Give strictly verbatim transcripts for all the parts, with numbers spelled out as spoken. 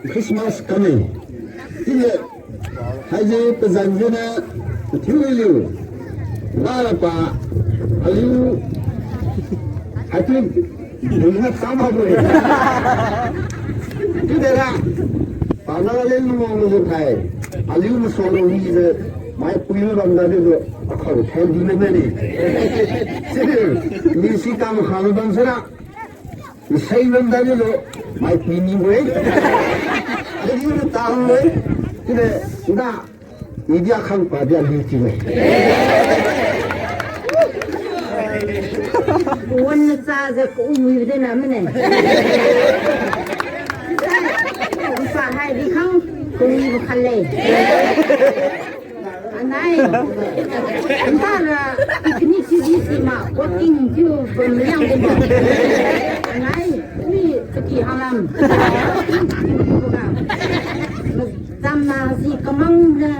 Christmas coming. Chiujiu, haise pazan jina, mathiu liu. Nalapa, aliu, haitu, dungna cham habo-e. Chiudera, pana le lungwang lu khai. Aliu masu lu wijiu, maipui lu bamda diu, akhau thaidi mane. Chiujiu, misi kam khang bam sira. Masai lam dani lo, mai pini we. Dani lo tang we. Kine, da, media khang pa dia liu ti we. Wan na cha za ko wi de na mane. Sa hai di khang ko wi bu khale. Anai. Ntara picnic si di si ma, working ju pemliang de. Anai, ni seki halam. Zamna si kamang de.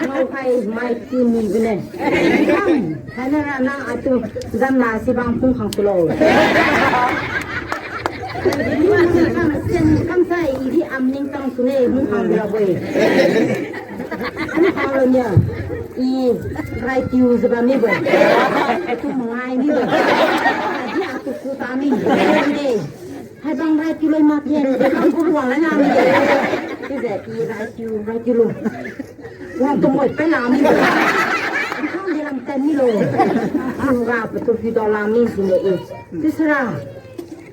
Ngau khai mai ti mi bine. Kam, hanara na atu zamna si bang pung khang tulo. Kam sai idi am ning tang sune mung khang bila boi. Kum khang lo nia, i rai tiu jiu bam mibo. Atu mangai mibo. Di atu ku ta mi. De. Hai bang rai tiu loi mak yen. Ang ku ruang lai na mi de. Chiujiu i rai tiu, rai tiu lo. Wang tu moi pen la mi. Ang khang di lam ten mi lo. Ang ga patu pi do la mi si le i. Chiusira.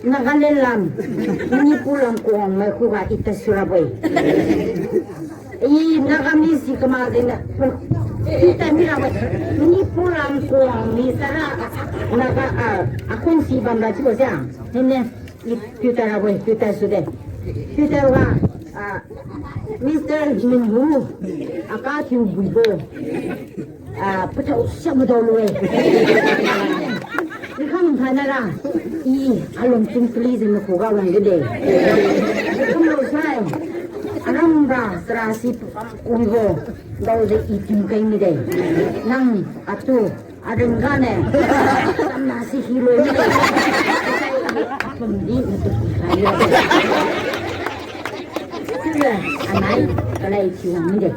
Nagaland lam, Manipur lam kuang mai khuga ita surabo-e. I Nagamese si kama dina. Ita mirabo-e. Manipur lam kuang mi sara Naga, ah, akhun si bamra chiubo sia. Hene, i Twitter rabo-e, Twitter sude. Twitter wa, ah, Mister Minhu, aka thiu buibo. Ah, pathao siak madao lu-e. Ikhang thainara, i, alung chun pli jin makhuga wang de de. Kumlo sai, aram ra, sara si, kuibo, dao de i tim kai mi de. Nang, atu, aring ga ne, tamna si hi lo mi de. Apum di, matu ki khai lo. Chiujiu, anai, kalai thiu wang mi de.